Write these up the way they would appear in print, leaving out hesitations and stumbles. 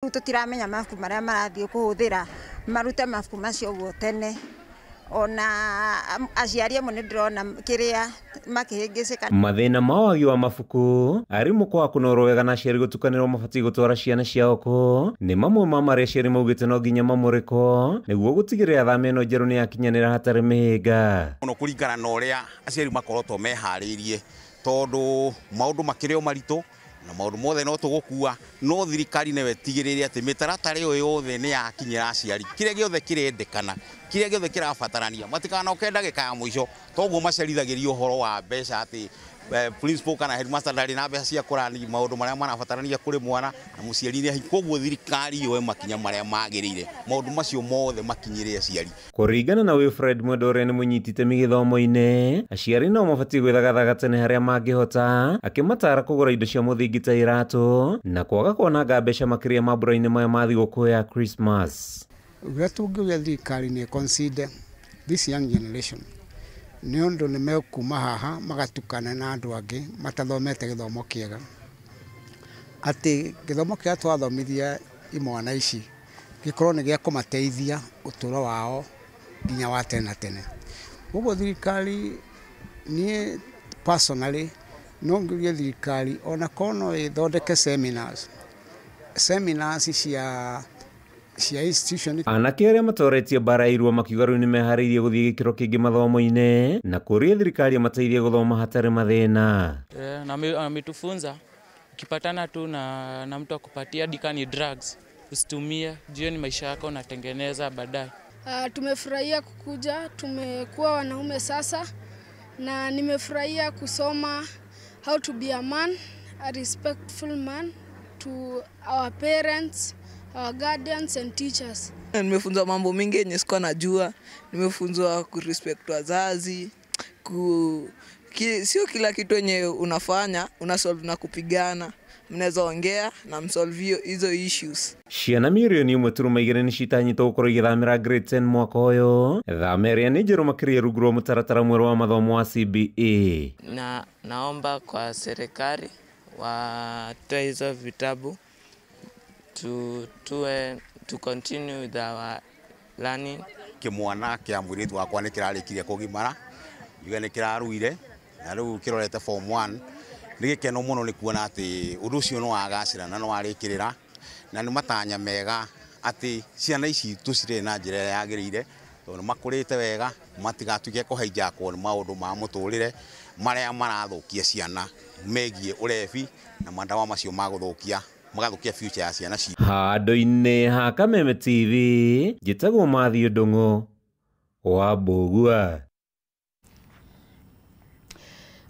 Tũtiramenya mabuku marĩa marathiĩ kũhũthĩra, marute mabuku macio ũguo tene. Ona aciari amwe nĩ ndĩrona kĩrĩa makĩhĩngĩcĩka. Mathĩna ma wagi wa mabuku, arimũ kwaga kũnorwo wega na aciari gũtukanĩrwo mabatiĩ gũtwara ciana ciao kũ nĩ mamwe ma marĩa aciari maugĩte no nginya mamũrĩkwo nĩguo gũtigĩrĩra thama ĩno njerũ nĩ yakinyanĩra hatarĩ mĩhĩnga. Mũno kũringana na ũrĩa aciari makoretwo meharĩirie, tondũ maũndũ makĩrĩ o maritũ na maũndũ mothe no tũgũkua, no thirikari nĩwe ĩtigĩrĩre atĩ mĩtaratara ĩyo yothe nĩ yakinyĩra aciari, kĩrĩa gĩothe kĩrendekana, kĩrĩa gĩothe kĩrabatarania, matikanoke ndagĩka ya mũico. Toguo macerithagĩrio ũhoro wa mbeca atĩ principal kana headmaster ndarĩ na mbeca cia kũrani maũndũ marĩa marabatarania kũrĩ mwana na mũciari nĩ. Koguo thirikari yoe makinya marĩa magĩrĩire, maũndũ macio mothe makinyĩre aciari. Kũringana na Wilfred Mwenda ũrĩa nĩ mũnyiti itemi gĩthomo-inĩ, aciari no mabatiĩ gwĩthagathaga tene harĩa mangĩhota, akĩmataara kũgũra indo cia mũthingi ta iratũ na kwaga kuonanga mbeca makĩria mambura-inĩ maya ma thigũkũ ya Christmas. Ũrĩa tũngĩũria thirikari nĩ consider this young generation, nĩ ũndũ nĩ mekuma haha magatukana na andũ angĩ matathomete gĩthomo kĩega, atĩ gĩthomo kĩrĩa twathomithia imwana ici gĩkorwo nĩ gĩa kũmateithia ũtũũro wao nginya wa tene na tene. Ũguo thirikari, niĩ personally no ngĩrie thirikari ona korwo no ĩthondeke seminars cia institution. Anake arĩa matoretie mbara ya irua makiuga rĩu nĩmeharĩirie gũthiĩ gĩkĩro kĩngĩ mathomo-inĩ na kũria thirikari ĩmateithie gũthoma hatarĩ mathĩna. Na ametufunza ukipatana tu na mtu akupatia hadi ni drugs usitumie, jio ni maisha yako unatengeneza baadaye. Tumefurahia kukuja, tumekuwa wanaume sasa, na nimefurahia kusoma how to be a man, a respectful man to our parents, our guardians and teachers. Nimefunzwa mambo mingi yenye sikuwa najua. Nimefunzwa kurespect wazazi, sio kila kitu yenye unafanya unasolve na kupigana. Mnaweza ongea na msolve hizo issues. Ciana 1.2 mirioni nĩ citanyĩtwo gũkorwo igĩthamĩra grade 10 mwaka ũyũ, thama ĩrĩa nĩ njerũ makĩria rungu rwa mũtaratara mwerũ wa mathomo wa CBE. Na naomba kwa serikali watoe hizo vitabu to continue with our learning. Kĩmwana kĩa mũirĩtu wakwa nĩ kĩrarĩkirie kũgimara, njuge nĩ kĩraruire na rĩu kĩrorete form 1. Nĩ gĩkeno mũno nĩ kuona atĩ ũndũ ũcio nĩ wagacĩra na nĩ warĩkĩrĩra, na nĩ matanya mega atĩ ciana ici tũcirere na njĩra ĩrĩa yagĩrĩire, tondũ makũrĩte wega matigatuĩke kũhaijakwo nĩ maũndũ ma mũtũrĩre marĩa marathũkia ciana megiĩ ũrebi na madawa macio ma gũthũkia, magathũkia future ya ciana citũ. Handũ-inĩ ha Kameme TV, njĩtagwo Matthew Ndung'u wa Mbũgua.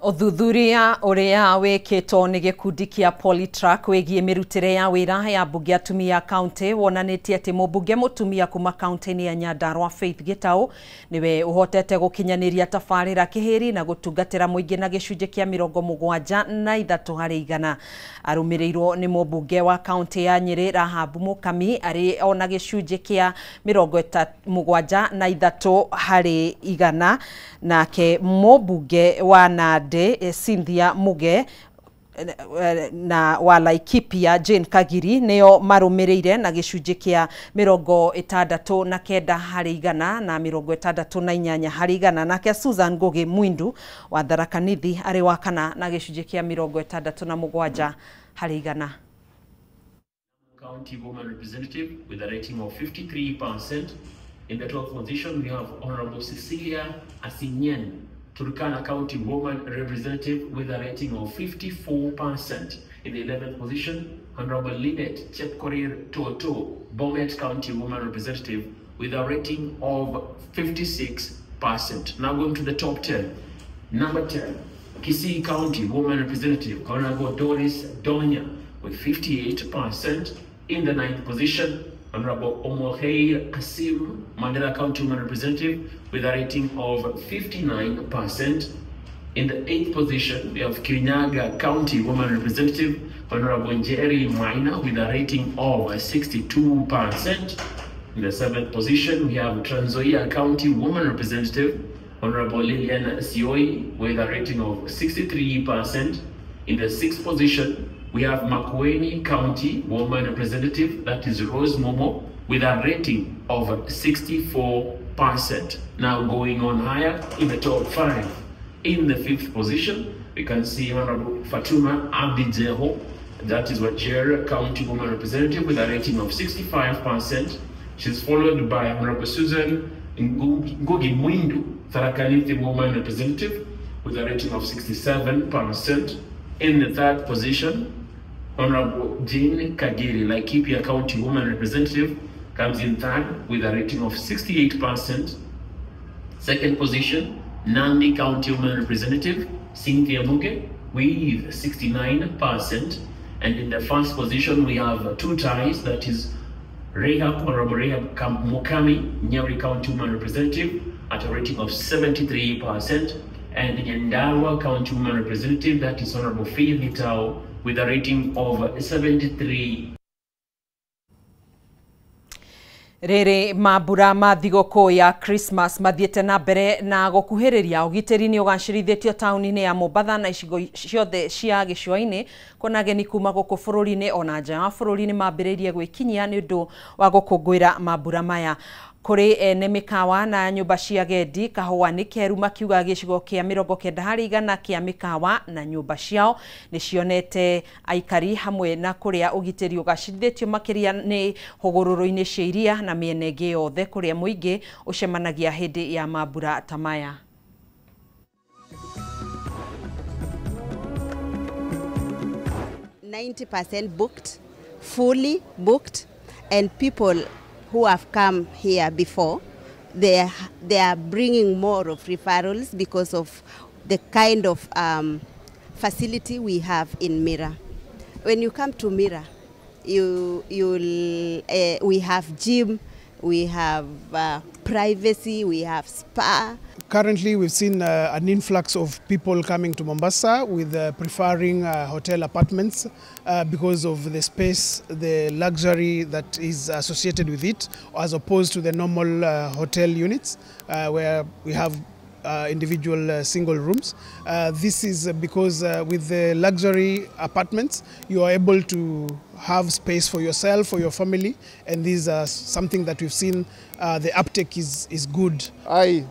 Ũthuthuria ũrĩa wĩkĩtwo nĩ gĩkundi kĩa Polytrack wĩgiĩ mĩrutĩre ya wĩra ya mbunge atumia kaunti wonanĩtie atĩ mũmbunge mũtumia kuma kaunti-inĩ ya Nyandarua Faith Gĩtaũ nĩwe ũhotete gũkinyanĩria tabarĩra kĩhĩri na gũtungatĩra mũingĩ na gĩcunjĩ kĩa 73%. Arũmĩrĩirwo nĩ mũmbunge wa kaunti ya Nyĩrĩ Rahabu Mũkami arĩ ona gĩcunjĩ kĩa 73%, nake mũmbunge wa Nandi Cynthia Muge na wa Laikipia Jane Kagiri nĩo marũmĩrĩire na gĩcunjĩ kĩa 69% na 68%, nake Susan Ngugi Mwindu wa Tharaka Nithi arĩ wa kana na gĩcunjĩ kĩa 67%. County Woman Representative with a rating of 53%. In the 12th position, we have Honorable Cecilia Asinyen, Turkana County Woman Representative with a rating of 54%. In the 11th position, Honorable Lynette Chepkorir Toto, Bomet County Woman Representative with a rating of 56%. Now going to the top 10. Number 10, Kisii County Woman Representative, Honorable Doris Donya with 58%. In the 9th position, Honorable Omohei Kasim, Mandela County Woman Representative with a rating of 59%. In the 8th position, we have Kirinyaga County Woman Representative, Honorable Njeri Maina with a rating of 62%. In the 7th position, we have Trans Nzoia County Woman Representative, Honorable Lilian Sioi with a rating of 63%. In the 6th position, we have Makueni County Woman Representative, that is Rose Momo, with a rating of 64%. Now going on higher in the top 5. In the 5th position, we can see Honorable Fatuma Abdi Jeho, that is Wajir County Woman Representative, with a rating of 65%. She's followed by Honorable Susan Ngugi Mwindu, Tharaka Nithi Woman Representative, with a rating of 67%. In the 3rd position, Honorable Jane Kagiri, Laikipia County Woman Representative, comes in 3rd with a rating of 68%. 2nd position, Nandi County Woman Representative, Cynthia Muge, with 69%. And in the 1st position, we have 2 ties, that is Rahab, Honorable Rahab Mukami, Nyeri County Woman Representative, at a rating of 73%. And Nyandarua County Woman Representative, that is Honorable Faith Gitau, with a rating of 73. Rĩrĩ mambura ma thigũkũ ya Christmas mathiĩte na mbere na gũkuhĩrĩria, ũgitĩri nĩ ũgacĩrithĩtio taũni-inĩ ya Mombatha na icigo ciothe cia gĩcũa-inĩ, kuona ageni kuma gũkũ bũrũri-inĩ ona nja wa bũrũri nĩ mambĩrĩirie gwĩkinyia nĩ ũndũ wa gũkũngũĩra mambura maya. Kũrĩ ene mĩkawa na nyũmba cia agendi, kahũa nĩ keru makiuga gĩcigo kĩa 90% kĩa mĩkawa na nyũmba ciao nĩ cionete aikari, hamwe na kũrĩa ũgitĩri ũgacĩrithĩtio makĩria nĩ hũgũrũrũ-inĩ cia iria na mĩena ĩngĩ yothe kũrĩa mũingĩ ũcemanagia hĩndĩ ya mambura ta maya. 90% booked, fully booked, and people who have come here before, they are bringing more of referrals because of the kind of facility we have in Mira. When you come to Mira, we have gym, we have privacy, we have spa. Currently, we've seen an influx of people coming to Mombasa with preferring hotel apartments because of the space, the luxury that is associated with it, as opposed to the normal hotel units where we have individual single rooms. This is because with the luxury apartments, you are able to have space for yourself, for your family, and these are something that we've seen the uptake is good. I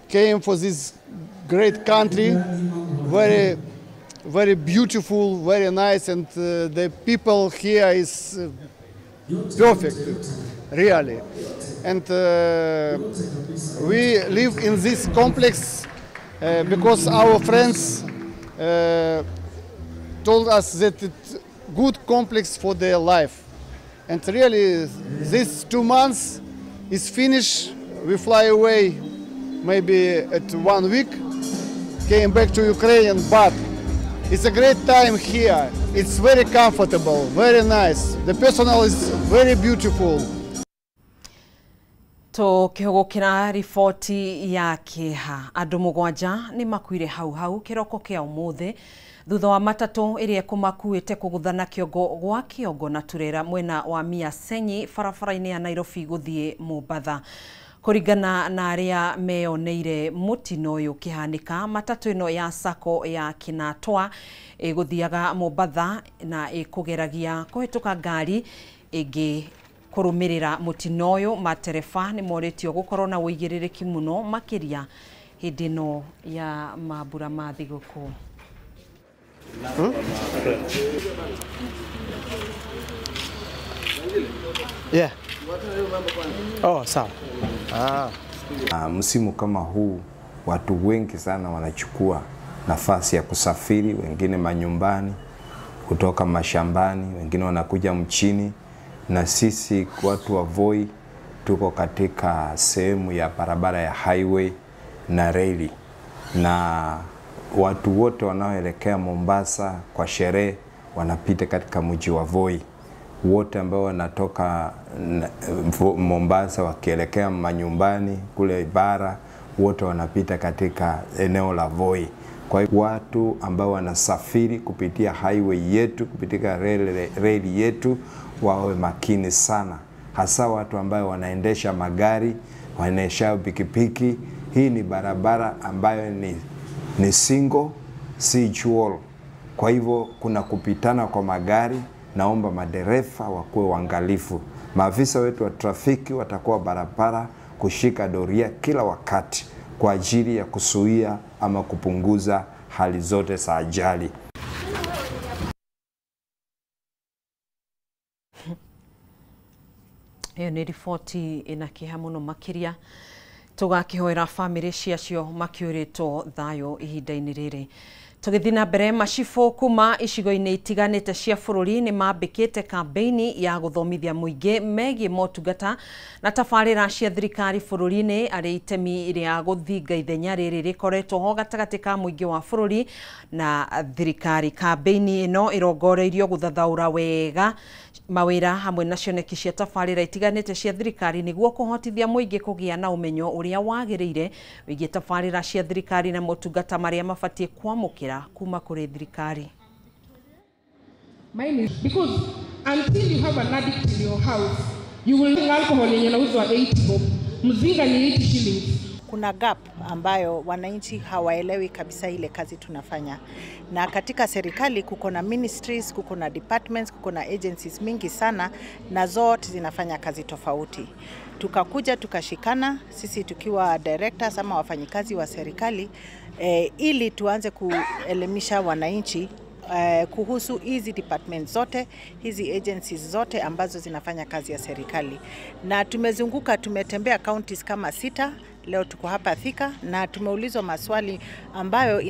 came for this great country, very, very beautiful, very nice, and the people here is perfect, really. And we live in this complex because our friends told us that it's good complex for their life. And really, these 2 months is finished. We fly away maybe at 1 week, came back to Ukraine, but it's a great time here. It's very comfortable, very nice. The personnel is very beautiful. Tukihugukira riboti ya kĩeha, andũ mũgwanja nĩ makuire hau hau kĩroko kĩa ũmũthĩ thutha wa matatũ ĩrĩa ĩkũmakuĩte kũgũthana kĩongo gwa kĩongo na turera mwena wa Miasenyi barabara-inĩ ya Nairobi gũthiĩ Mombatha. Kũringana na arĩa meyoneire mũtino ũyũ ũkĩhanĩka, matatũ ĩno ya sacco ya Kinatwa ĩgũthiaga Mombatha na ĩkũgeragia kũhĩtũka ngari ĩngĩ. Kũrũmĩrĩra mũtino ũyũ, matereba nĩ morĩtio gũkorwo na ũigĩrĩrĩki mũno makĩria hĩndĩ ĩno ya mambura ma thigũkũ. Yeah. Oh, sawa. Msimu kama huu watu wengi sana wanachukua nafasi ya kusafiri, wengine manyumbani, kutoka mashambani, wengine wanakuja mchini, na sisi watu wa Voi tuko katika sehemu ya barabara ya highway na reli, na watu wote wanaoelekea Mombasa kwa sherehe wanapita katika mji wa Voi. Wote ambao wanatoka Mombasa wakielekea manyumbani kule bara, wote wanapita katika eneo la Voi. Kwa hiyo watu ambao wanasafiri kupitia highway yetu, kupitia reli yetu, wawe makini sana, hasa watu ambao wanaendesha magari, wanaendesha pikipiki. Hii ni barabara ambayo ni single, si dual. Kwa hivyo kuna kupitana kwa magari. Naomba madereva wakuwe waangalifu. Maafisa wetu wa trafiki watakuwa barabara kushika doria kila wakati kwa ajili ya kuzuia ama kupunguza hali zote za ajali. Ĩyo nĩ riboti ĩna kĩeha mũno makĩria tũgakĩhoera bamĩrĩ ciacio makĩũrĩtwo thayũ ihinda-inĩ rĩrĩ. Tũgĩthiĩ na mbere, macibũ kuma icigo-inĩ itiganĩte cia bũrũri nĩ mambĩkĩte kambĩini ya gũthomithia mũingĩ megiĩ motungata na tabarĩra cia thirikari bũrũri-inĩ arĩ itemi rĩa gũthinga ithenya rĩrĩ rĩkoretwo ho gatagatĩ ka mũingĩ wa bũrũri na thirikari. Kambĩini ĩno ĩrongoreirio gũthathaũra wega mawĩra hamwe na cioneki cia tabarĩra itiganĩte cia thirikari nĩguo kũhotithia mũingĩ kũgĩa na ũmenyo ũrĩa wagĩrĩire wĩgiĩ tabarĩra cia thirikari na motungata marĩa mabatiĩ kwamũkĩra kuma kũrĩ thirikari. Mine is because until you have an addict in your house, you will think alcohol yenye inauzwa 80 bob, mzinga ni 80 shillings. Kuna gap ambayo wananchi hawaelewi kabisa ile kazi tunafanya. Na katika serikali kuko na ministries, kuko na departments, kuko na agencies mingi sana na zote zinafanya kazi tofauti. Tukakuja tukashikana sisi tukiwa directors ama wafanyikazi wa serikali ili tuanze kuelimisha wananchi kuhusu hizi departments zote, hizi agencies zote ambazo zinafanya kazi ya serikali. Na tumezunguka, tumetembea counties kama 6, leo tuko hapa Thika na tumeulizwa maswali ambayo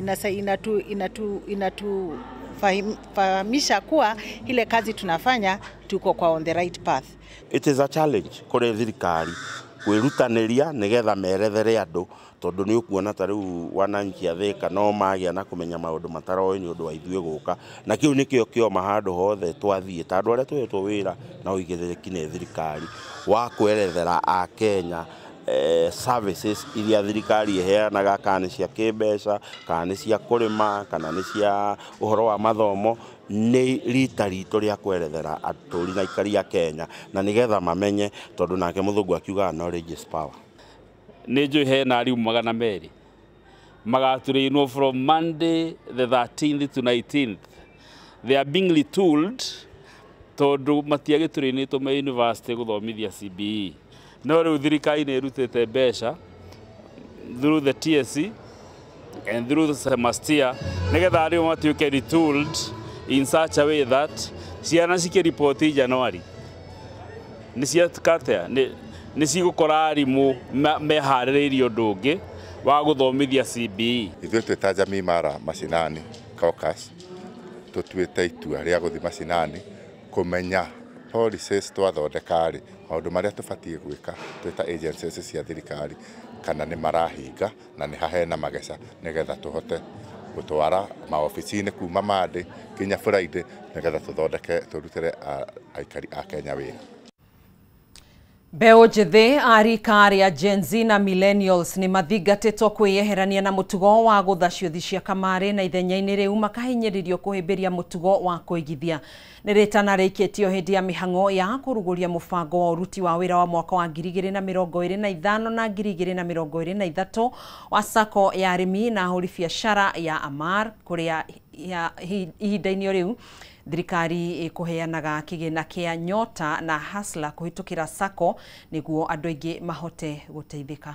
inatufahamisha kuwa ile kazi tunafanya tuko kwa on the right path. It is a challenge kuri thirikari kwirutaniria nigetha merethere andu tondu ni ukuona ta riu wananchi a Thika no magia na kumenya maundu mataroĩ ni undu wa ithuĩ guka na kiu nikio kioma handu hothe twathie ta andu aria twetwo wira na uigithiriki ni thirikari wa kwerethera a Kenya services iria thirikari iheanaga kana nĩ cia kĩmbeca kana nĩ cia kũrĩma kana nĩ cia ũhoro wa mathomo nĩ rita ritũ rĩa kwerethera atũri na aikari a Kenya na nĩgetha mamenye tondũ nake mũthũngũ akiugaga knowledge is power. Nĩ njũĩ hena arimũ 200 magaturĩinwo from Monday the 13th to 19th. They are being retooled tondũ matiagĩturĩinĩtwo me university gũthomithia CBE. No rĩu thirikari nĩ ĩrutĩte mbeca through the TSC and through the semester nĩgetha arimũ matuĩke retooled in such a way that ciana cikĩripoti January nĩ ciatuka nĩ cigũkora arimũ meharĩrĩirie ũndũ ũngĩ wa gũthomithia CBE. Ithuĩ twĩ ta Jamii Imara Mashinani Caucus tũtuĩte itua rĩa gũthiĩ mashinani kũmenya policies twathondeka rĩ maũndũ marĩa tũbatiĩ gwĩka twĩ ta agencies cia thirikari kana nĩ marahinga na nĩ hahena mageca nĩgetha tũhote gũtwara maobici-inĩ kuma Monday nginya Friday nĩgetha tũthondeke tũrutĩre aikari a Kenya wĩra. Mbeũ njĩthĩ a rika rĩa Gen Z na Millennials nĩ mathingatĩtwo kwĩyeherania na mũtugo wa gũtha ciũthi cia kamarĩ na ithenya-inĩ rĩu makahinyĩrĩrio kũhĩmbĩria mũtugo wa kũigithia. Nĩ rĩtana rĩikĩtio hĩndĩ ya mĩhang'o ya kũrugũria mũbango wa ũruti wa wĩra wa mwaka wa 2025 na 2023 wa sacco ya arĩmi na ahũri biacara ya Amar kũrĩa ihinda-inĩ rĩu thirikari ĩkũheanaga kĩgĩna kĩa Nyota na Hustler kũhĩtũkĩra sacco nĩguo andũ aingĩ mahote gũteithĩka.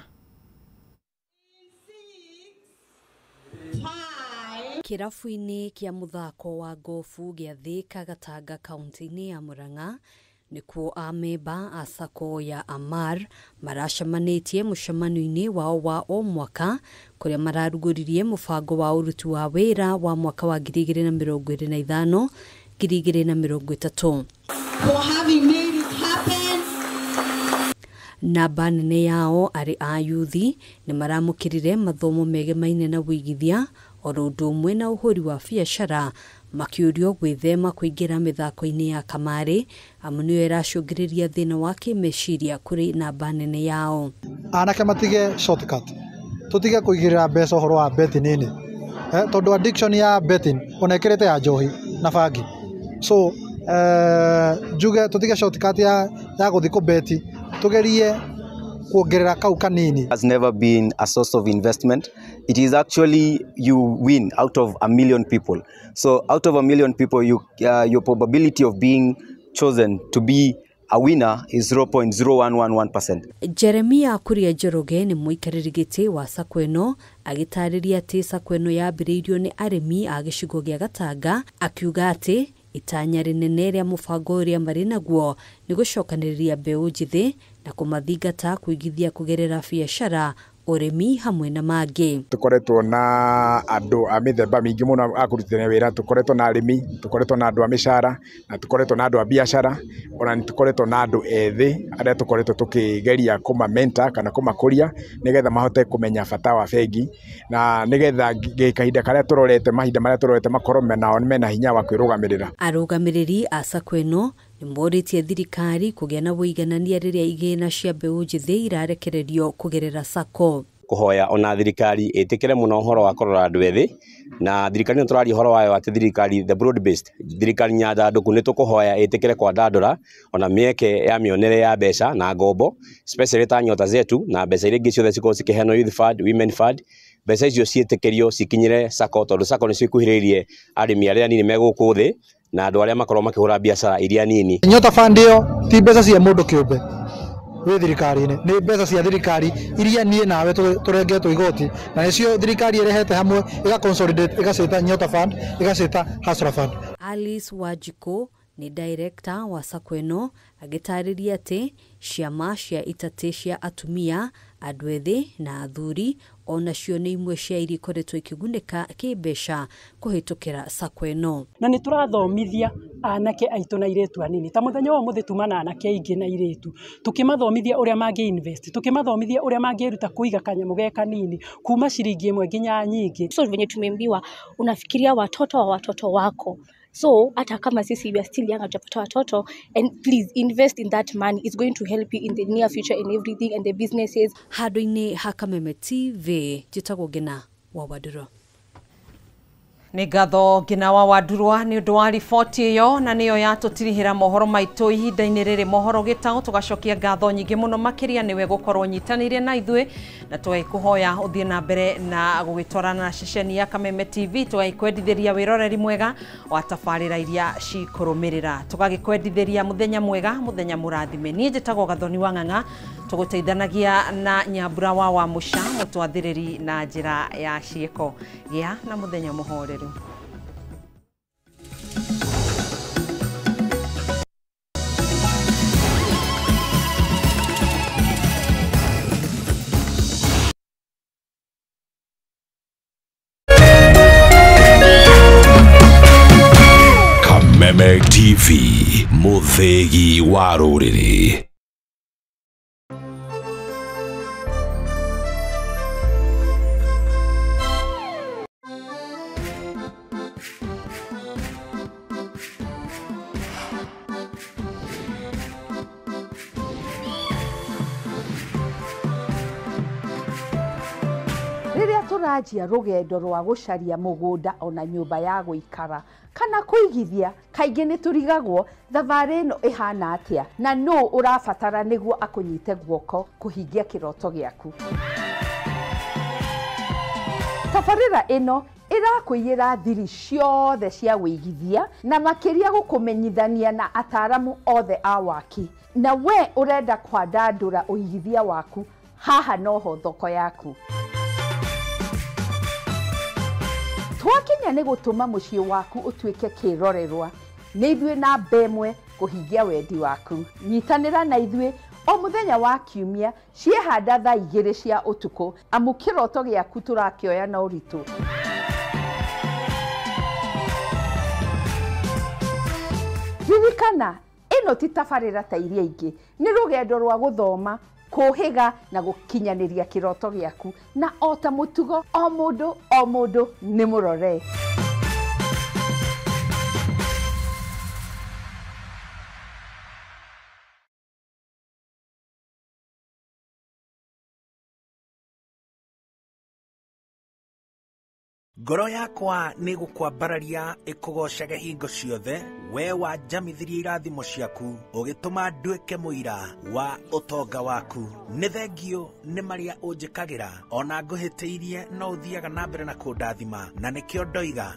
Kĩrabu-inĩ kĩa mũthako wa gofu gĩa Thika Gatanga kaunti-inĩ ya Murang'a nĩkuo amemba a sacco ya Amar maracemanĩtie mũcemanio-inĩ wao wa o mwaka kũrĩa mararugũririe mũbango wa ũruti wa wĩra wa mwaka wa 2025 2030. Namba nene yao arĩ a yuthi nĩ maramũkĩrire mathomo megemaine na wĩigithia oro ũndũ ũmwe na ũhũri wa biacara makĩũrio gwĩthema kũingĩra mĩthako-inĩ ya kamarĩ amu nĩyo ĩracũngĩrĩria thĩna wa kĩmeciria kũrĩ namba nene yao. Anake matige shortcut, tũtige kũigĩrĩra mbeca ũhoro wa betting-inĩ tondũ addiction ya betting ona ĩkĩrĩte ya njohi na bangi. So njuge tũtige shortcut ya gũthiĩ kũbeti, tũgerie Kuongerera kau kanini. Has never been a source of investment. It is actually you win out of a million people. So out of a million people, you your probability of being chosen to be a winner is 0.0111%. Jeremia Kuria Njoroge nĩ mũikarĩri gĩtĩ wa sacco ĩno agĩtarĩria atĩ sacco ĩno yambĩrĩirio nĩ arĩmi a gĩcigo gĩa Gatanga, akiuga atĩ itanya rĩnene rĩa mũbango ũrĩa marĩ naguo nĩ gũcokanĩrĩria mbeũ njĩthĩ na kũmathingata kũigithia kũgerera biacara, ũrĩmi hamwe na mangĩ. Tukoretwo na andũ a mĩthemba mĩingĩ mũno a kũrutithania wĩra, tũkoretwo na arĩmi, tũkoretwo na andũ a mĩcara, na tũkoretwo na andũ a biacara, ona nĩ tũkoretwo na andũ ethĩ arĩa tũkoretwo tũkĩgeria kũmamenta kana kũmakũria nĩgetha mahote kũmenya bata wa bengi, na nĩgetha kahinda karĩa tũrorete, mahinda marĩa tũrorete makorwo nao mena hinya wa kwĩrũgamĩrĩra. Arũgamĩrĩri a sacco ĩno nĩmorĩtie thirikari kũgĩa na ũiganania rĩrĩa igĩna cia mbeũ njĩthĩ irarekererio kũgerera sacco. Kũhoya ona thirikari ĩtĩkĩre mũno ũhoro wa kũrora andũ ethĩ, na thirikari nĩ tũraria ũhoro wayo atĩ thirikari the broad based thirikari nyandandũku nĩ tũkũhoya ĩtĩkĩre kwandandũra ona mĩeke ya mĩonere ya mbeca na ngombo, especially ta Nyota Zetu na mbeca iria ingĩ ciothe cikorwo cikĩheanwo Youth Fund, Women Fund, mbeca icio ciĩtĩkĩrio cikinyĩre sacco, tondũ sacco nĩcio ikuhĩrĩirie arĩmi arĩa anini me gũkũ thĩ na andũ arĩa makorwo makĩhũra biacara iria nini. Nyota Fund ĩyo ti mbeca cia mũndũ kĩũmbe wĩ thirikari-inĩ, nĩ mbeca cia thirikari iria niĩ nawe tũrengetwo igoti, na nĩcio thirikari ĩrehete hamwe ĩga consolidate ĩgacĩta Nyota Fund, ĩgacĩta Hustler Fund. Alice Wajiko nĩ director wa sacco ĩno agĩtarĩria atĩ ciama cia itatĩ cia atumia, andũ ethĩ na athuri onacio nĩ imwe cia iria ikoretwo ikĩgunĩka kĩmbeca kũhĩtũkĩra sacco ĩno. Na nĩ tũrathomithia anake aitũ na airĩtu anini, ta mũthenya wa ũmũthĩ tuma na anake aingĩ na airĩtu tũkĩmathomithia ũrĩa mangĩ invest, tũkĩmathomithia ũrĩa mangĩruta kũiga kanyamũ ge kanini kuma ciringi ĩmwe nginya nyingĩ. So venye tumeambiwa unafikiria watoto wa watoto wako. So hata kama sisi we are still young, hatujapata watoto, and please invest in that money. It's going to help you in the near future in everything and the businesses. Handũ-inĩ ha Kameme TV njĩtagwo Ngina wa Wandũrũ. Nĩ ngatho Ngina wa Wandũrwa nĩ ũndũ wa riboti ĩyo, na nĩyo yatũtirihĩra mohoro maitũ ihinda-inĩ rĩrĩ mohoro gĩtaũ. Tũgacokia ngatho nyingĩ mũno makĩria nĩwe gũkorwo nyitanĩire na ithuĩ, na tũgagĩkũhoya ũthiĩ na mbere na gũgĩtwarana na ceceni ya Kameme TV. Tũgagĩkwendithĩria wĩroreri mwega wa tabarĩra iria cikũrũmĩrĩra. Tũgagĩkwendithĩria mũthenya mwega, mũthenya mũrathime. Niĩ njĩtagwo Gathoni wa Ng'ang'a, tũgũteithanagia na Nyambura wa Wamũca, mũtwathĩrĩri na njĩra ya ciĩko. Gĩa na mũthenya mũhoreru. Kameme TV, mũthĩgi wa rũrĩrĩ. Rĩrĩa tũranjia rũgendo rwa gũcaria mũgũnda ona nyũmba ya gũikara kana kũigithia, kaingĩ nĩ tũrigagwo thabarĩ ĩno ĩhana atĩa na nũ ũrabatara nĩguo akũnyite guoko kũhingia kĩroto gĩaku. Tabarĩra ĩno ĩrakũiyĩra thiri ciothe cia wĩigithia na makĩria gũkũmenyithania na ataramu othe a waki. Na we ũrenda kwandandũra ũigithia waku, haha noho thoko yaku. Twakinya nĩ gũtũma mũciĩ waku ũtuĩke kĩrorerwa, nĩ ithuĩ namba ĩmwe kũhingia wendi waku. Nyitanĩra na ithuĩ o mũthenya wa kiumia ciehanda thaa 2 cia ũtukũ, amu kĩroto gĩaku tũrakĩoya na ũritũ. Ririkana, ĩno ti tabarĩra ta iria ingĩ, nĩ rũgendo rwa gũthoma, kũhĩga na gũkinyanĩria kĩroto gĩaku, na o ta mũtugo o mũndũ o mũndũ nĩ mũrore. Ngoro yakwa nĩ gũkwambararia ĩkũgoocage hingo ciothe, we wanjamithirie irathimo ciaku, ũgĩtũma nduĩke mũira wa ũtonga waku. Nĩ thengiũ nĩ marĩa ũnjĩkagĩra, ona ngũhĩtĩirie no ũthiaga na mbere na kũndathima, na nĩkĩo ndoiga.